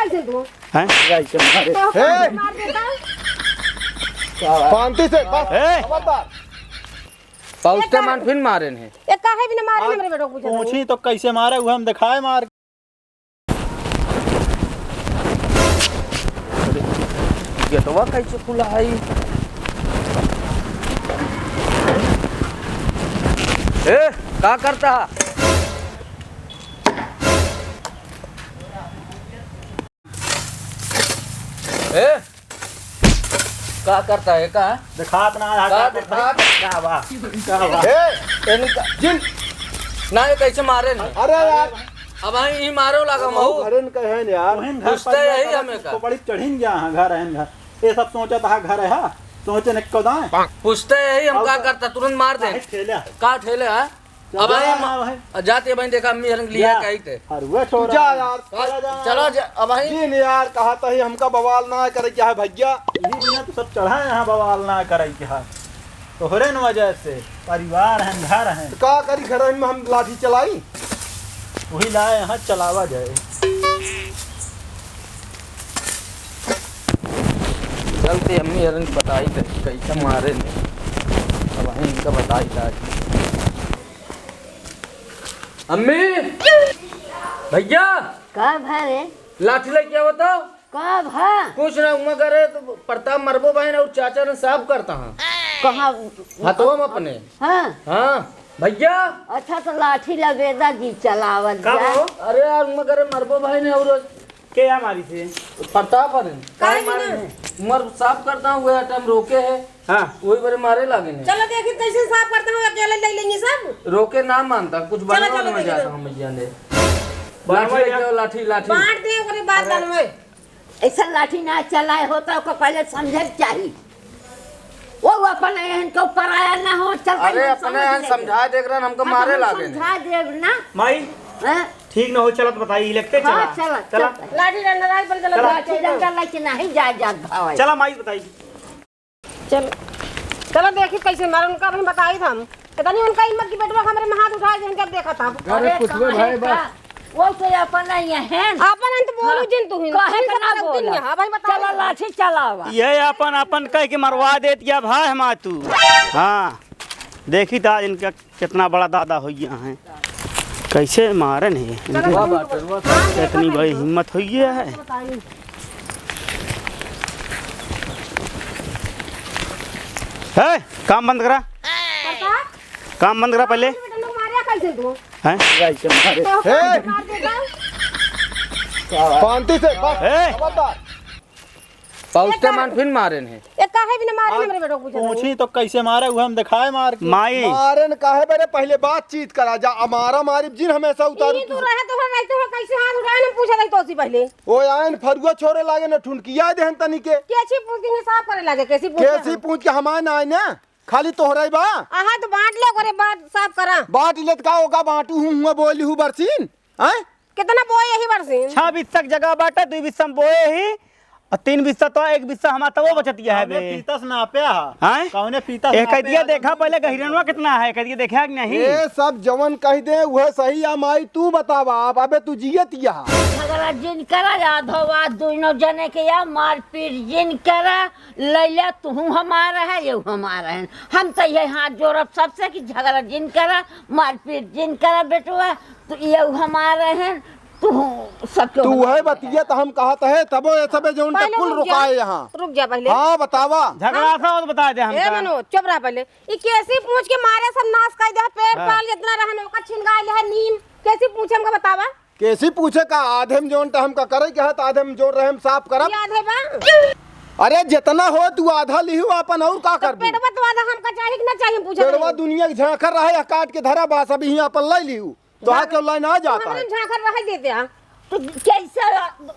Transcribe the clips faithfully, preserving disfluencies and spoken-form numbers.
हैं? तो ए! मार देता। पांती से, बस, ए! खबरदार। पहुँचते मान फिर मारे ने। ए, काहे बिना मारे आज हमरे बेटो को पूछत पूछी तो कैसे मारे, वो हम दिखाए मार। गेटवा कैसे खुला है? ए, का करता? ए, का करता है, का? दिखात ना, का का करता है? दिखात? का बा? का बा? ए, इनका जिन ना, ये कैसे मारे ने? अरे यार। अब हम ही मारो लगा महू। घरे न कहे न यार। तोहिन घर पूछते पर यही घर हमें का? को बड़ी चढ़िन गया है, घर है घर। ये सब सोचत हा घर है, सोचे न को दाएं। पूछते यही हम अब का करता, तुरंत मार दे। काहे ठेले है? का ठेले है? चल अब जा आई यार, म-, भाई। जाते भाई, देखा अम्मी हरन लिया या, कही थे। हरुआ छोरा। जा यार, का-, चला जा चलो यार। जा, अब आई। दिन यार, कहा तो ही हमका बवाल ना करे क्या है भैया? यही बिना तो सब चढ़ा यहाँ बवाल ना करे क्या है। तोहरे न वजह से परिवार है, घर है। तो का करी, घर में हम लाठी चलाई? वही लाए यहाँ चलावा जाए। चलते अम्मी हरन बताई थे, कैसे मारे ने। अब वहीं इनका बताई था। अम्मी, भैया, का भा रे? लाठी लेके आओ तो। का भा? कुछ ना, उमा करे तो प्रताप मरबो बहन और चाचा ने साफ करता हाँ। कहाँ? हथवा में अपने। हाँ। हाँ, भैया। अच्छा, तो लाठी लबेदा जी, चलावत का जा। हो? अरे यार, उमा करे मरबो बहन और के या मारी थे? प्रताप अरे। काहे काहे मारे ना? हैं? उमर साफ करता हूँ, वह टाइम रोके है। हाँ। वही बरे मारे लागे ने। चलो देखी कैसे साफ करते हो, अकेले ले लेंगे सब। रोके ना मानता, कुछ चलो, बनवा चलो, में देखी जाता तो। हूँ मैं जाने। बनवा लाठी लेके जा। आओ, लाठी, लाठी। बांट दे ओकरे बाद अरे। बनवे। ऐसा लाठी ना चलाए होता, ओकर पहले समझे के चाही। वो, वो अपन एहन के ऊपर आया ना हो, चल अरे, पहले अपने समझ एहन लेके। समझा देख रहे हैं, हमको हाँ, तो मारे हम लागे ने। समझा देब ना। माई, हाँ? ठीक न हो, चलत बताई, इलेक्टे हाँ, चला। चला, चला। चला। लाठी डंडा लाई पर चला। चला। लाठी डंडा लाई के नहीं जाए जात भावे। चला माई बताई। चल। चलो देखी कैसे मारे उनका, अभी बताई था हम। इतनी उनका हिम्मत की बेटवा हमरे में हाथ उठाए, जब देखा था। अरे अरे कुछ कहाँ भाई है बस। का? वो तो अपन नहीं है। अपन अंत बोलू हाँ। जिन तू ही। काहे तुम का ना सब दिन बोला? यहाँ, भाई बताओ। चला लाठी चलावा। ये अपन, अपन कह के मरवा देत या भाई हमार तू। हाँ। देखी था इनका कितना बड़ा दादा हो गया है, कैसे मारे नहीं इनके? वाह बात है, वाह। इतनी बड़ी हिम्मत हो गया है। है, काम बंद करा, काम बंद करा पहले। हैं? तो मार देगा। पांती से, बस, ए! खबरदार। पहुँचते मान फिर मारे ने। ए, काहे बिना मारे आज हमरे बेटो को पूछत पूछी तो कैसे मारे, वो हम दिखाए मार के। माई। मारे न काहे बरे, पहले बातचीत करा जा, हमारा मारी जिन हमेशा उतारू ई तू तू। रहे तो हम रहते हो, कैसे हाथ उठाए न पूछत है तोसी पहले। ओ आयन फरुआ छोरे लागे न ठुनकिया देहन तनी के। कैसी पूछ के हिसाब करे लागे, कैसी पूछ कैसी के? पूछ के हमारे ना आए ना, खाली तोहरा ही बा। आहा तो बांट ले, ओकरे बाद साफ करा। बांट लेत का ओका बांटू हूँ, हुआ बोली हूँ बरसीन, हैं? कितना बोए यही बरसीन? छह बिस्सा के जगह बाटे, दुई बिस्सा में बोए ही, और तीन बिस्सा तो एक बिस्सा हमार तबो बचतिया है कौने बे। फीता से नापे हा? हैं? कौने फीता से ए, कह नापे दिया हा? देखा पहले गहिरनवा कितना है, कह दिया देखा कि नहीं? ये सब जवन कह दे, वह सही है माई, तू बतावा आप, अबे तू जियत या। झगड़ा जिन करा, यादव आज दोनों जने के या मारपीट जिन करा, लैला तुहू हमारा है, ये हमारा है। हम तो ये हाथ जोड़ब सबसे कि झगड़ा जिन करा, मारपीट जिन करा बेटवा। तो ये हमारे हैं, तू सब तो तू हमारे वही हैं। बतिया तो हम कहत है, तबो ये सबे जौन पहले कुल रुक जा, रुकाए यहाँ। रुक जा पहले। हाँ, बतावा। झगड़ा हम सा और बता दे ए हमका। मनोज, चुप रह पहले। ई कैसी पूछ के मारे सब नाश कर दे, पेड़ हाँ। पाल जितना रहन ओकर छिनगाए ले है नीम। कैसी पूछ हमका बतावा? कैसी पूछे का? आधे में जौन तो हमका करे के है, तो आधे में जौन रहे हम साफ करब। याद है बा? अरे जितना हो तू आधा लिहू अपन, और का तो करबू? पेड़वा तो आधा हमका चाही कि ना चाही, हम पूछे पेड़वा रहे। दुनिया के झांखर रहे, काट के धरा बा, सब यहाँ अपन ले लिहू। तो हाँ, क्यों लाइन आ जाता हमरे है? झांखर रह देते हैं। तो कैसे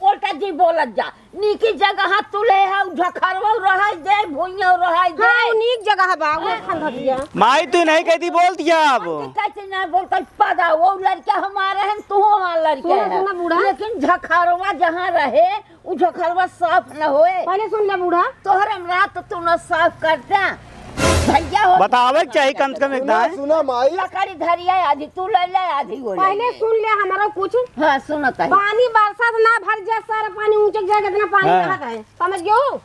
उल्टा जी बोलत जा? नीकी जगह तुले है, झखरवा रह दे, भुइया रह दे। हाँ, नीक जगह बा, वो हाँ। खंडहरिया। माई, तू नहीं कहती, बोल दिया अब। हम कैसे ना बोल कर पदा, वो लड़का हमारा है, तू हमारा लड़का सुनो, है। सुनो बूढ़ा। लेकिन झखरवा जहाँ रहे, उ झखरवा साफ न होए। पहले सुन ले बूढ़ा। तोहरे में रात तू न साफ करता। भैया हो। बतावे के चाही कम से कम एक सुना, दाएं। सुना माई। लकड़ी धरिया आधी तू ले ले, आधी वो ले पहले ले। सुन ले हमारा कुछ। हाँ, सुनत है। पानी बरसात ना भर जा, सारा पानी ऊंचे जा, कितना पानी हाँ। रहत है, समझ गयो?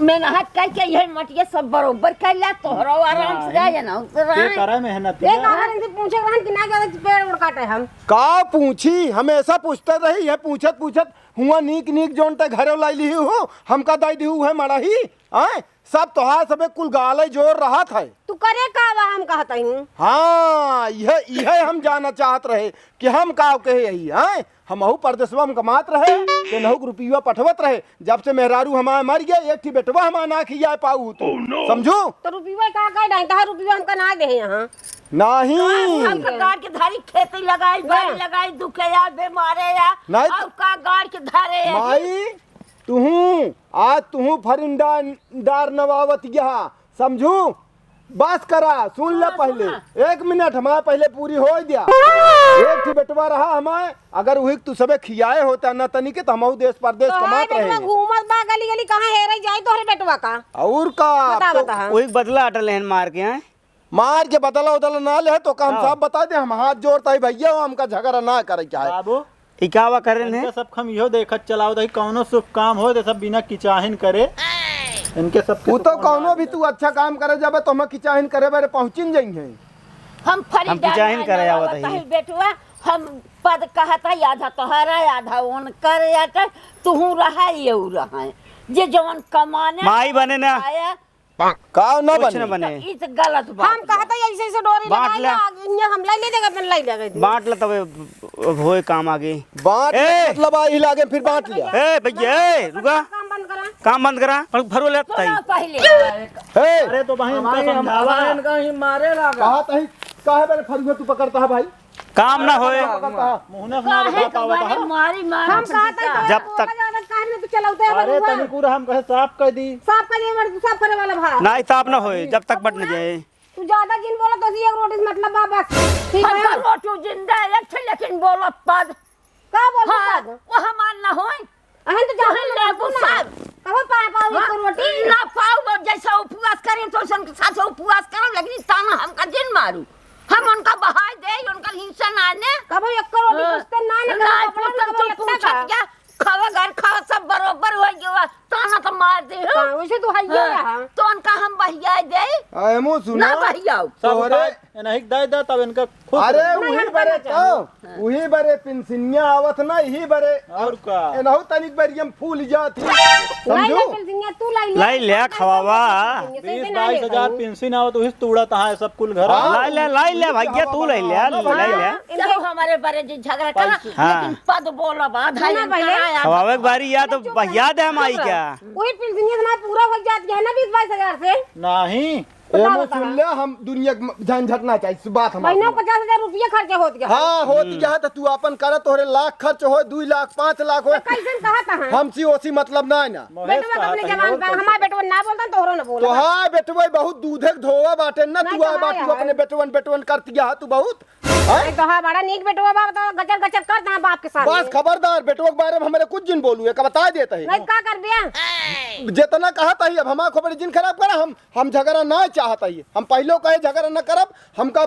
मेहनत करके यही मटिया सब बरोबर कर ले, तोहरो आराम से रहे ना, उतर के रहे। करे मेहनत एक या? बार इनसे पूछे रहन कि ना ज्यादा पेड़ उड़ काटे हम। का पूछी, हमेशा पूछते रही है, पूछत पूछत हुआ नीक नीक जोन ते घरे लाई ली हूँ, हमका दई दी हूँ है मड़ही, आए? सब तोहार सबे कुल गाले जोर रहत है। तू करे का बा हम कहत हूँ? हाँ, यह, यह हम जानना चाहत रहे कि हम का कहे यही, हैं? हमहू परदेसवा में कमात रहे, केनहू के रुपया पठवत रहे। जब से मेहरारू हमार मर गया, एक ठी बेटवा हमार ना खिया पाऊ तू। Oh, no! समझू? तो रुपया का कह डाई, तहार रुपया हमका ना दे यहाँ। नहीं। हमका गाड़ के धारी खेती लगाई, बाड़ी लगाई, दुखे या, बेमारे या, नहीं। और का गाड़ के धारे या? माई, तुहू, आज तुहू फरिंदा दार नवावत यहाँ, समझू? बस करा, सुन ले हाँ, पहले। सुना। एक मिनट, हमारे पहले पूरी होय द्या। एक ठी बेटवा रहा हमारे, अगर उही तू सबे खियाए होता ना तनी के, तो हम देश परदेश तो कमात आए बेटवा रहे। घूमत बा गली गली, कहाँ हेरे जाई तोहरे बेटवा का? और का, बता, तो बता। वही बदला अटल हैं मार के, हैं? मार के बदला उदला ना ले, तो का हम हाँ। साफ बता दे, हम हाथ जोड़ता ही भैया, हमका झगड़ा ना करे के है। बाबू, ई का बा करे ने? इनके सब हम इहो देखत चलाओ दही, कौनो शुभ काम हो तो सब बिना किचाहिन करे। इनके सब के वो तो तो कौन कौनो मार भी दे। तू अच्छा काम करे जाबे तो हम किचाहिन करे बारे पहुँचिन जाइए। हम फरीदा हम किचाहिन ना करे आवत बताई है। बेटुआ, हम पद कहत है, आधा तोहरा, आधा उनकर, या तो तुहू रहा, ये रहा। जे जवन कमाने माई बने ना। आया, का ना कुछ बने? ना बने। ई तो गलत बात हम बा। कहत है, ऐसे, ऐसे डोरी बांट लगाई ले। ना, आगे इन्हें हम लाई ले देगा, अपन लाई ले गए। बांट ले तबे अब होए काम आगे। बांट ए! मतलब आई लागे, फिर बांट लिया। ए भैया, ए, रुका। काम बंद करा। काम बंद करा, पर भरो ले तई। सुनो पहले। ए! अरे तो भाई, इनका हमारे समझावा। इनका ही मारे लागा। कहा तही, काहे बड़े फरुआ तू पकड़ता है भाई? काम ना होए। मुँह ना सुना काहे बता पावत तुम्हारे है। मारी मार हम कहा था जब तक ज्यादा काहे में तू चलावते हैं अरे बबुआ? तनी कुर हम कहे साफ कर दी। साफ कर दी, मर्द साफ करे वाला भाई। नहीं, साफ ना होए, जब तक बट न जाए। तू ज्यादा जिन बोला तो एक रोटी से मतलब बा बस। ठीक है? हमका रोटी जिंदा है, एक ठे लेकिन बोला पद। का बोल हाँ, पद? वो हमार ना होए। अहन तो जाने तोहन ना लेबू ना। सब। कहो पा पाओ हाँ, एक रोटी? ना पाओ, जैसा उपवास करें तो सन साथ उपवास करो, लेकिन ताना हमका जिन मारू। हम उनका बहाय दे, उनका हिंसा ना ने। कबो एक करोड़ हाँ। रिश्ते ना ने ना, करो, अपना पूछत ना तो बोलता पूछत का? क्या? खावा घर खावा सब बरोबर हो गया, ताना तो मार दे हो। हाँ, वैसे तो है ही हाँ, है। तो उनका हम बहिया दे। आ, एमो सुनो। ना बहियाओ। सब तोहरे उठा, इन्हीं दे दे, तब इनका खुश अरे रहो। वही नहीं, हम बरे करना तो, चाहते। वही बरे पिनसिनिया आवत ना, यही बरे। और का? एनहु तनिक बरियम फूल जाती। नहीं, समझू? नहीं, पेंसिनिया तू लाई ले। लाई ले, खवावा। पेंसिनिया से बीस इतना बाईस हजार नहीं पेंसिन आवत, वही से तोड़ा तहाँ है सब कुल घर। हाँ। लाई ले, लाई ले, भैया, तू लाई ले, हाँ, लाई ले। हाँ, इनके हमारे बारे जी झगड़ा करा, हाँ। लेकिन पद बोला बा, सुना भाई, पहले। कराया। खवावे के बारी या तो बहिया दे हम आई क्या? वही पेंसिनिया हमारा पूरा हो जात गया है ना बीस बाईस हजार से। नहीं। बता, एमो बता। सुन ले, हम दुनिया के म-, झंझट ना चाहिए, इस बात हम महीना आपको पचास हजार रुपया खर्चा होत गया। हाँ, होत हम्म। गया है, तो तू आपन कर, तोहरे लाख खर्च हो, दुई लाख, पाँच लाख हो। तो कैसन कहा था, हाँ? हमसे ओसी मतलब ना है ना। महेश बेटवा कहा अपने था, जवान और पे, कैसे? हमारे बेटवा ना बोलता, तोहरो ना बोला। तो हाँ, बेटवा बहुत दूधे के धोवा बाटे ना, नहीं तू तो आ हाँ बाटू यार। अपने बेटवन, बेटवन करती है तू बहुत। हाँ? नहीं तो हाँ, बड़ा नीक बेटवा बा, तो गचर गचर कर दे बाप के सामने। बस खबरदार, बेटवा के बारे में हमरे कुछ जिन बोलू, एक बता देता है। नहीं, का कर दिया? जितना कहा था ही, अब हमार खोपड़ी जिन खराब करा, हम हम झगड़ा ना चाहत हई, हम पहले कहे झगड़ा ना करब, हमका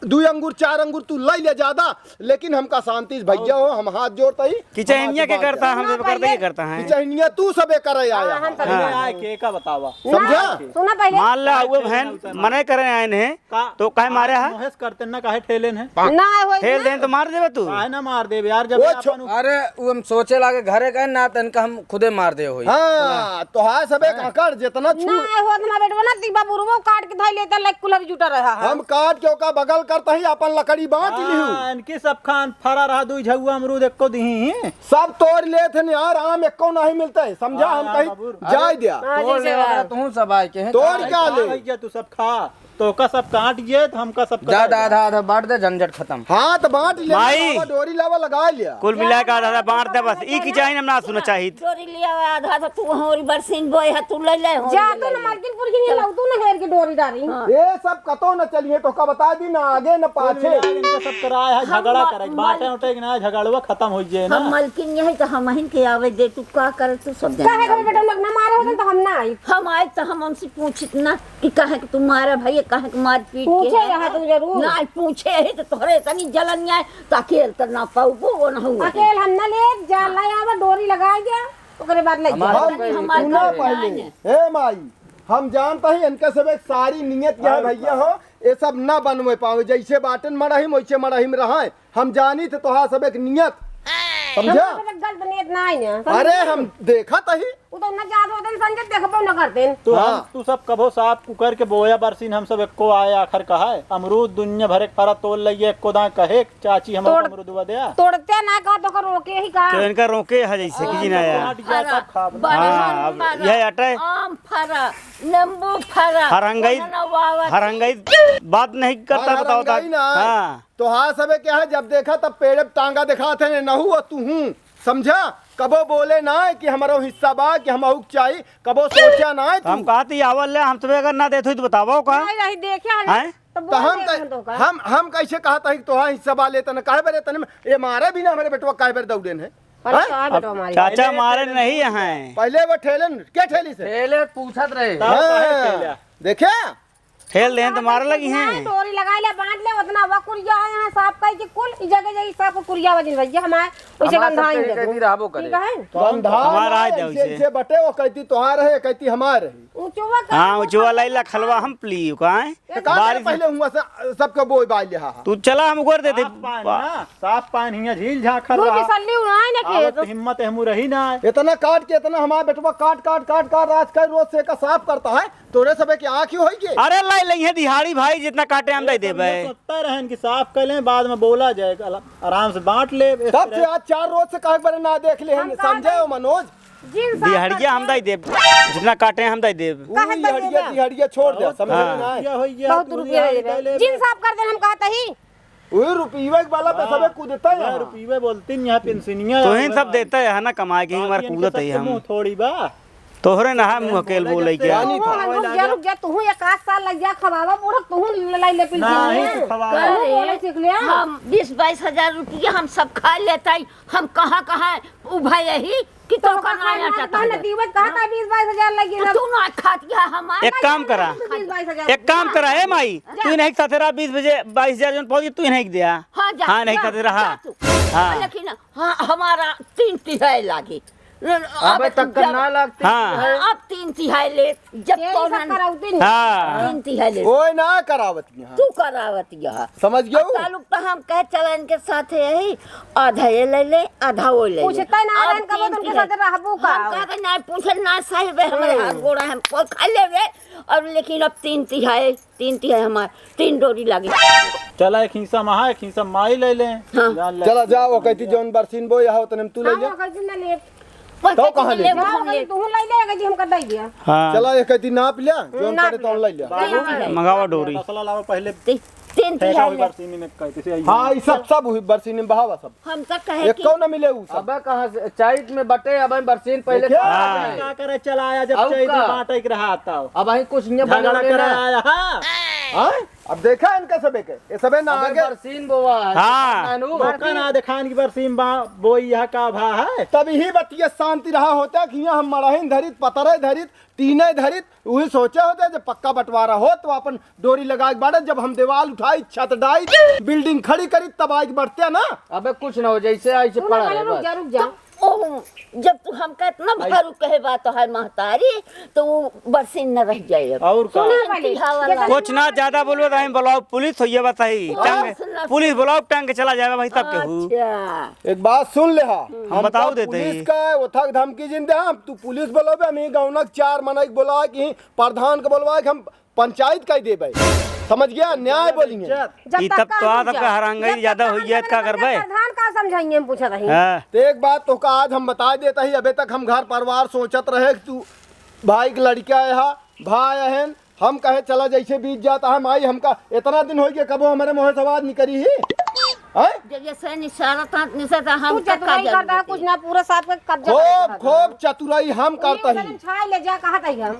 दुई अंगूर चार अंगूर तू लई ले ज्यादा, लेकिन हमका शांति से भैया हो, हम हाथ जोड़त हई। किचहनिया के करता, हम सब करते के करता है। किचहनिया तू सबे करे आया हाँ, हम है। सब हाँ। आए के का बतावा? समझा? सुना पहले। मान ला, वो बहन मने करे आए हैं, का? तो काहे मारे आप है? मोहेश करते ना, काहे ठेलेन है? ना हो ठेल ना। देन तो मार देबे तू। काहे ना मार देबे यार, जब वो अपन छो- अरे, वो हम सोचे लागे घरे गए ना, तनका हम खुदे मार दे होई। हाँ, तो हाँ सबे हाँ। काकर जितना छू- ना हो, ना बेटवा ना, तीबा बुरबो काट के धई लेता, लाइक कुल्हर जुटा रहा है। हम काट के ओका बगल करता ही, अपन लकड़ी बांट हाँ, लिहू। इनकी सब खान फरा रहा, दुई झउआ अमरूद एको दिही ही। सब तोड़ लेत हन यार, आम एको नहीं मिलता है, समझा? हाँ, हम यार, कहीं बाबू। जाए अरे, दिया। हाँ, तोड़ जैसे ले, यार। तू सब आए के हैं, तोड़ कहाँ क्या है? ले? भैया, तू सब खा। तोहका सब काट दिए, तो हमका सब जा, करा दा, दे। आधा, आधा बाँट दे, झंझट खतम। हाँ, तो बाँट लिया, माई। लावा, डोरी लावा, लगा लिया। कुल मिला के आधा, आधा बाँट दे बस। ई की चाही, हम ना सुना चाहित। डोरी लिया, आधा, आधा तू होरी बरसीन बोए है, तू ले ले होरी जा, ले तू ले। न मालकिन पुरखी नहीं चल। लाऊ, तू न हेर के डोरी डारी। हाँ। ये सब कतो न चलिए, तोहका बता दी, ना आगे, न कुल पाछे। मिला के इनका सब कराए है, हम झगड़ा म-, करे, बाँटे मल-, उठे के ना, झगड़वा खतम हो जाए ना। हम मलकिन यही तो हमहिन के आवे दे, तू का करे, तू सब जाने काहे घर वाली। बेटा लोग ना मारे होते तो हम ना आई। हम आए तो हम उनसे पूछित ना कि काहे कि तू मारा भैया, काहे कि मारपीट के पूछे है? रहा तू जरूर। ना पूछे है तो तोहरे इतनी जलन आए तो अकेल तो ना पाऊ, वो ना हुआ। अकेल हम ना ले जा, ले आवा, डोरी लगा गया, ओकरे बाद ले जा। हमारे हम, पे हमारे सुना घर पे पहले, आए हैं। ए माई, हम जानता ही इनका सब एक सारी नियत यह है भैया हो, ये सब ना बनवे पावे, जैसे बाटन मड़ाही में वैसे मड़ाही में रहे। हम जानी थे तोहार सब एक नियत, समझा? हम सब एक गलत नियत ना आई ना, समझ अरे गई? हम देखा तही। वो तो ना जात होते, समझे, देखबो ना करते। तो हाँ। हम, तू सब कभो साफ कुकर के बोया बरसीन, हम सब एको आए आखर कहा है। अमरूद दुनिया भर एक फरा तोड़ लइए, एको दाए कहे, "चाची, हमको तोड़-, अमरूदवा दे।" तोड़ते ना का तो कर रोके ही का। तो इनका रोके है जैसे कि हाँ, जी ना तो यार। काट गया, फरा, सब खा बरहन हाँ, अब फरा, यह अटै। आम फरा, नींबू फरा, हरंगई, वरना वावत। हरंगई बात नहीं करता, और बताओ हरंगई ता। ना। हाँ। तोहार सबे क्या है, जब देखा तब पेड़े पे टांगा दिखात है, नहू और तू हूँ, समझा? कबो बोले ना है कि हमारो हिस्सा बा, कि हम अउक चाही, कबो सोचा ना है तू। हम कहत ही आवल ले, हम तुम्हें अगर ना देत हुई तो बतावो का? नहीं, नहीं, देखे हन, हैं? तो तो बोल हम दे कै-, हन तो का? हम, हम कैसे कहत है कि तोहार हिस्सा बा, ले तने काहे बरे तने में, ये मारे भी ना हमारे बेटवा काहे बरे दौड़ेन है? अरे हैं? का बेटवा अब मारे? चाचा पहले मारे नहीं हैं। पहले वो ठेलन, के ठेली से? ठेले पूछत रहे। ताऊ काहे हाँ। ठेला? देखे? ठेल देहें तो मारे लगी हैं। डोरी लगाई ले, बांध ले, उतना वकुरिया है यहाँ साफ कई के कुल, ई जगह जाई साफ कुरिया वजन भैया हमारे, उसे हमार गंधाई सबके दे कहती दो। रहबो करे। ठीक है? गंधा हमार ना आए है, दे इसे, उसे। इसे बटे वो कहती तोहार है, कहती हमार है। ऊंचवा का हाँ, ऊंचवा लाई ला खलवा हम पली, का है? तो का करे बारिश पहले हुआ से, सबके बोई बाई ले, हाँ, हाँ। तू चला, हम उगर देते। साफ पानी बा- ना, साफ पानी हियाँ झील झांखर वो रहा। बिसल्ली उड़ाए ना के आवत तो। हिम्मत है मुरही ना है। इतना काट के इतना हमारा बेटवा काट, काट, काट, काट, रात का रोज से का साफ करता है। तोरे सबे के आँख ही होई के? अरे लाई लइहे दिहाड़ी भाई, जितना काटे हम दे देबे। सोचता रहन कि साफ कर लें, बाद में बोला जाए, आराम से बांट ले। तब से आज चार रोज से काहे बरे ना देख ले हम, हम कहा समझे हो मनोज? जिन साफ दिहाड़िया हम करते दे देब, जितना काटे हम दे देब। ऊ काहे दे दिहाड़िया, देबे? दिहाड़िया छोड़ दे, समझे हाँ। ना? रुपया हो गया, बहुत तू रुपया दिहाड़ी दे दे। ले जिन ले। साफ कर दे हम कहते ही। वही रुपये वाला पे हाँ। सबे कूदता है वह यहाँ। रुपये बोलती नहीं, यहाँ पेंशनिया तोहिन आवे सब वाली। देते है ना, कमाए के ही हमारे बाकी इनके कूदत है सबके हम। मुंह थोड़ी बा। तोहरे ना हम मुँह अकेल बोले के। जब से पानी था। रुक जा, रुक जा, तू एक आध साल लग जा, खवावा बूढ़ा, तू लाई ले पेंशन नहीं, में। तू खवावा। तू बोले सीख ले। हम बीस बाईस हजार रुपया हम सब खा लेते हैं, हम कहाँ कहाँ उ भाई यही कि तो तो का का नाया खाना टटा खाना है। दीवत कहा था बीस बाइस हजार लगी तो ना। तू ना खात गया हमार एक काम करा। बीस बाइस हजार एक काम ना। करा, ए माई, जा। तू नहीं साथे रहा बीस बजे, बाइस हजार जन पहुंच गई, तू नहीं दिया। हाँ, जा, हाँ, नहीं जा, साथे रहा। जा तू। हाँ। लेकिन हाँ, हमारा तीन तिहाई लागी। अबे अब तक जब ना लगती हाँ। है। अब तीन तिहाई ले, जब यही तो सब ना करावती नहीं। हाँ। तीन तिहाई ले। ओए ना करावत यहाँ। तू करावत यहाँ। समझ गयो? अब तालुक तो हम कहे चला इनके साथ यही, आधा ये ले ले, आधा वो ले ले। पूछता ही ना अब रहन कबो तीन तुमके तिहाई। साथ रहबू का? हम कहते ना पूछे ना साहिब है, हमारे हम्म। हाथ गोड़ा हम कोई खा लेवे। और लेकिन अब तीन तिहाई, तीन तिहाई हमार, तीन डोरी लागे। चला एक हिस्सा महा, एक हिस्सा माई ले ले। हाँ। जान ले। चला जाओ, कहती जौन बरसीन बोई, यहाँ उतने में तू ले ले। हाँ, कहती ना ले। तो कहाँ ले? लेबू, हम ले। तू लाई ले, जी हमका दे दिया। हाँ। चला, ये कहती नाप लिया, जोन नाप करे तो लिया। लाई लिया। बाबू, हाँ। मंगावा डोरी। मसाला लाओ पहले। ती-, तीन फेंका तिहाई हुई ले। बरसीनी में कहती से आई। हाँ, ये सब, सब हुई बरसीनी में बहावा सब। हम तो कहे एक कि कौन मिले उ सब? अबे कहाँ से? चैत में बटे, अबे बरसीन पहले देखिए, खा हाँ। ले। का करे चला आया जब और चैत में का? बांटे के रहा था। अब वहीं कुछ ये झगड़ा बनौले करे ना। आया, हाँ। हाँ? अब देखा इनका सबे के, ये सबे ना अबे आगे। बरसीन बोवा है, हाँ। नानू। मौका ना देखान की बरसीन बा-, बोई यहाँ का भा है। तब यही बतिया शांति रहा होता कि यहाँ हम मड़ाहिन धरित, पतरे धरित, टीने धरित, उही सोचे होते जब पक्का बंटवारा हो तो अपन डोरी लगा के बाड़े, जब हम दीवाल उठाई, छत डाई, building खड़ी करी, तब आके बढ़ते ना। अबे कुछ ना हो, जैसे ऐसे तू ना पड़ा पहले रहे रुक बस। जा, रुक जा। तो ओ, जब तू हमका इतना भारू कहे बात है महतारी, तो वो बरसीन न रह जाए अब। और का? सुना पहले, बिहावा जब लागे। कुछ ना ज्यादा बोलबे तो हम बुलाओ पुलिस, हो ये बताई। और टांग, सुना, पुलिस बुलाओ, टांग के चला जाएगा भाई तब केहू। अच्छा। एक बात सुन ले हा, हम हम बताओ तो देते पुलिस ही। का ओथक धमकी जिन दे, हम तू पुलिस बोलोबे, हम ही गाँव ना चार मनई के बोला कि प्रधान के बोलवा कि हम पंचायत कइ देबे, समझ गया? न्याय बोलिए। जब ई तब तक तो आ कानून सबका जा-, हरांगई जब तक ज्यादा कानून होई है, जब का तक करबे? प्रधान का समझाइए, हम पूछत हई। हाँ। तो एक बात तोहका आज हम बताइ देत ही, अबे तक हम घर परिवार सोचत रहे कि तू भाई के लड़का है, भाई अहन, हम कहे चला जैसे बीत जाता है, माई हमका इतना दिन होइ गया, कबो हमरे मुँह से आवाज निकरी ही? हैं? जब ये से निशारत हाथ निसे तो हम तू चतुराई करता है, कुछ ना पूरा साथ का कब्जा खूब, खूब चतुराई हम करता ही। छाई ले जा, कहा था हम,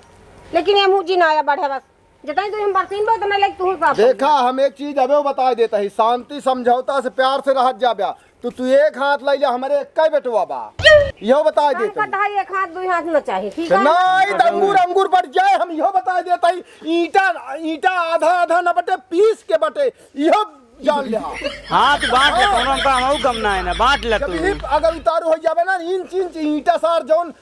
लेकिन ये मुँह जी ना आया बढ़े बस। जितनी तू हम बरसीन बा, उतना लेके तू ही पाप देखा, हम एक चीज अबे बताए देता ही, शांति समझौता से प्यार से रहत जाब्या। तो तू एक हाथ लाई ले, हमरे एक ही बेटवा बा, इहो बताए देता ही। कहा एक हाथ, दो हाथ न चाही, ठीक है? नहीं, तो अंगूर, अंगूर बढ़ जाए, हम इहो बताए देता ही। ईंटा, ईंटा आधा, आधा न बटे, पीस के बटे, इहो जान ले। हाँ, तू बांट ले, हाँ। कौनो हमका, हमहू गम ना है ना, बांट ले जब तू। ईंट अगर उतारू हो जावे ना, इंच, इंच ईंटा सार जौन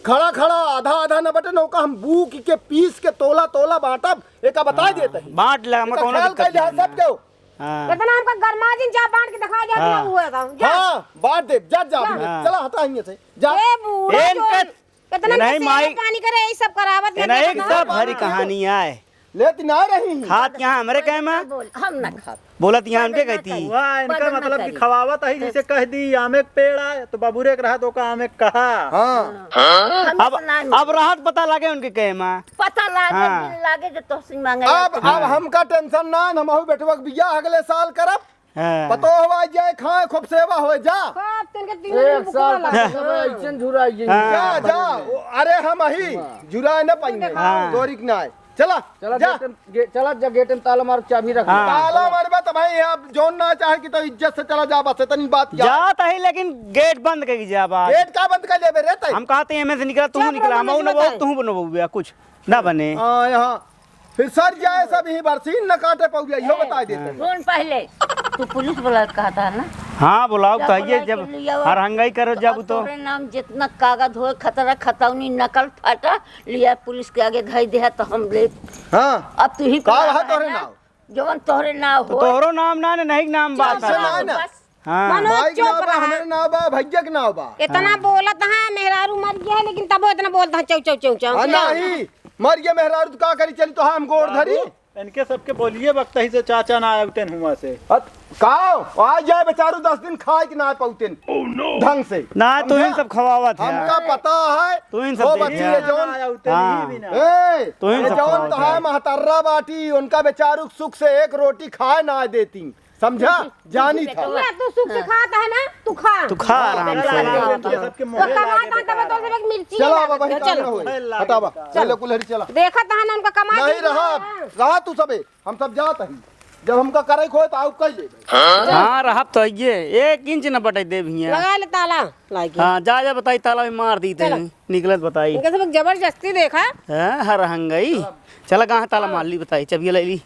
खड़ा, खड़ा, आधा, आधा न बटे, नौका हम बूक के पीस के तोला, तोला बांटब, एका बताए देता ही। बांट ले, हम एका कौनो ख्याल दिक्कत कर ले, नहीं सब है। केहू। हाँ। इतना हमका गरमा जिन, जा बांट के दिखा, जा, हाँ। ना हुआ था, जा। हाँ, बांट दे, जा, जा, जा। हाँ। चला, हटा हियां से, जा। ए बूढ़ा ए, इनका जोन, इतना नहीं, नशे माई, पानी करे, यही सब करावत ए, है, नहीं, देखा सब ना? हरी कहानी आए। लेती ना रही। खात यहाँ हमरे कहे में। बोल, हम ना खाब। बोलत यहाँ हमके कहती। वाह, इनका मतलब कि खवावत है, जैसे कह दी, आमे के पेड़ आए, तो बबुरे के रहा, तो का आमे के कहा। हाँ। हाँ। हम अब, इतना नहीं। अब रहत पता लगे उनके कहे में। पता लागे, हाँ। दिल लागे, जो तोहसे मांगे अब, अब हमका tension ना, हम अहू बेटवा के बियाह अगले साल करब। हाँ। पतो हवा जाए, खाए, खूब सेवा हो जा। खूब तिनके तीन एक दिन साल बुकवा तक लागे। सब ऐसे झुराई गई। हाँ। जा, जा। ओ, अरे हम अही हाँ। झुराए न पाएंगे। हाँ। तोरी के नाय। चला, चला जा। गेट में, गे-, चला जा, गेट में ताला मार, चाबी रख। हाँ। ताला मारबा त भाई, अब जौन ना चाहे कि तो इज्जत से चला जा, बस इतनी बात याद। जात ही, लेकिन गेट बंद करके जा बात। गेट का बंद कर लेबे रे तै? हम कहते हैं, एमे से निकला, तू चुप निकला, रहो, हम मुझे न बोल, बताए। तू न बोल, कुछ। ना बने। हाँ, यहाँ फिर सर जाए सब ही बरसीन न काटे पउबे, इहो ए, बताइ देते हैं। सुन पहिले, तू पुलिस बुलावत कहत है ना? हाँ, बुलावत तो है, जब हरहंगाई करत जाबू तो। तोरे नाम जितना कागज होए, खतरा, खतौनी, नकल, फटा, लिया पुलिस के आगे धइ देहा तो हम ले। हाँ। अब तू ही का है तोरे नाम? जवन तोहरे नाम तो होए। तोहरो नाम ना, नहीं नाम बात है। ना, ना। बस। हाँ। मनोज, माई के चुप नाव बा, रहा। हमरे नाव बा, भैया के नाव बा। इतना हाँ। बोलत है, मेहरारू मर गया है, लेकिन तबो इतना बोलत है, चौ, चौ, चौ, चौ। हाँ, नहीं, मर गया मेहरारू तो का करी, चली तो हम गोड़ धरी। इनके सबके बोलिए वक्त ही से चाचा ना आए उठेन हुआ से। अत-, काओ, आ जाए बेचारू दस दिन खाए के ना पौतेन ढंग से। ना, तू ही समझा? सब खवावत है। हमका पता है, तू ही सब वो देख बच्ची है। है जौन ना आया उठेन हाँ। ही भी ना। ए, तू ही ये सब जौन खवावत तो है। है महतर्रा बाटी, उनका बेचारू सुख से एक रोटी खाए ना देती। समझा? जानी था। ना, तू सुख से हाँ। खाता है ना, तू खा। तू खा आराम से। हाँ। ये सबके तो मोहे कमाता लागे तब तो बेचारा। सिर्फ एक मिर्ची चला लागे। बाबा, ही चलो। काम ना होए। मोहे लागे हटावा। बेचारा। चलो, कुल्हड़ी चला। देखत है ना, उनका कमाई नहीं रहा, है। रहा तू सबे। हम सब जात हई। जब हमका करे खोए तो आउ कह लेबे। हाँ, रहब तो ये। एक इंच न बटे देब हियाँ। लगा ले ताला, लाइके। हाँ, जा, जा, बताई, ताला भी मार दी चलो। तेने। निकलत बताई। इनका सब जबरदस्ती देखा। हाँ, हरहंगई। चला, कहाँ ताला मार ली, बताई, चबिया ले ली।